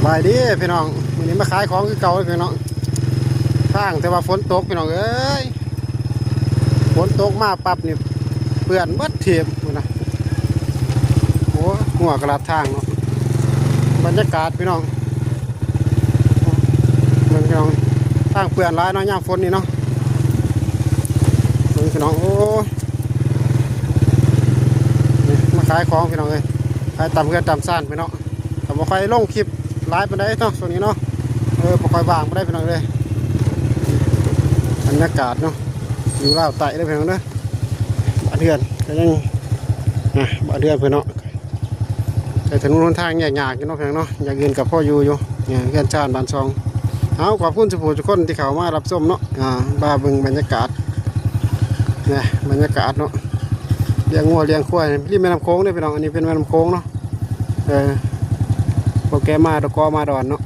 ສະບາຍດີພີ່ນ້ອງ ມື້ນີ້ມາຂາຍຂອງຄືເກົ່າເດ້ພີ່ນ້ອງ. ທາງແຕ່ວ່າຝົນຕົກພີ່ນ້ອງເອີຍ ຝົນຕົກມາປັບນີ້ເປື້ອນເບິດທີບພຸ້ນນະ. ໂອ້ ງົວກະລັດທາງເນາະ. ບັນຍາກາດພີ່ນ້ອງ ເບິ່ງພີ່ນ້ອງ ທາງເປື້ອນຫຼາຍເນາະ ຍາມຝົນນີ້ເນາະ. ເບິ່ງພີ່ນ້ອງ ໂອ້ຍ ນີ້ມາຂາຍຂອງພີ່ນ້ອງເອີຍ ຂາຍຕາມເຮືອນຕາມຊານພີ່ນ້ອງ. ກໍບໍ່ຄ່ອຍລົງຄລິບຫຼາຍປານໃດເນາະ ຊ່ວງນີ້ເນາະ. ເອີ ບໍ່ຄ່ອຍວ່າງປານໃດພີ່ນ້ອງເອີຍ. ບັນຍາກາດເນາະ ຢູ່ລາວໃຕ້ເດີພີ່ນ້ອງເດີ. ບ້ານເຮືອນກໍຍັງ ອ່າ ບ້ານເຮືອນເພິ່ນເນາະ ແຕ່ຖະໜົນຫົນທາງຍາກໆຢູ່ເນາະພີ່ນ້ອງເນາະ. ຢ່າງອື່ນກໍພໍຢູ່ຢູ່ ເຮືອນຊານບ້ານຊ່ອງ. ເອົາ ຂອບຄຸນສູ່ຜູ້ທຸກຄົນທີ່ເຂົ້າມາຮັບຊົມເນາະ. ອ່າ ມາເບິ່ງບັນຍາກາດ ນີ້ບັນຍາກາດເນາະ ລ້ຽງງົວລ້ຽງຄວາຍລິມແມ່ນ້ຳໂຂງເດີພີ່ນ້ອງ. ອັນນີ້ເປັນແມ່ນ້ຳໂຂງເນາະ. ເອີ ບໍ່ແກ່ມາດອກກໍມາດອນເນາະ.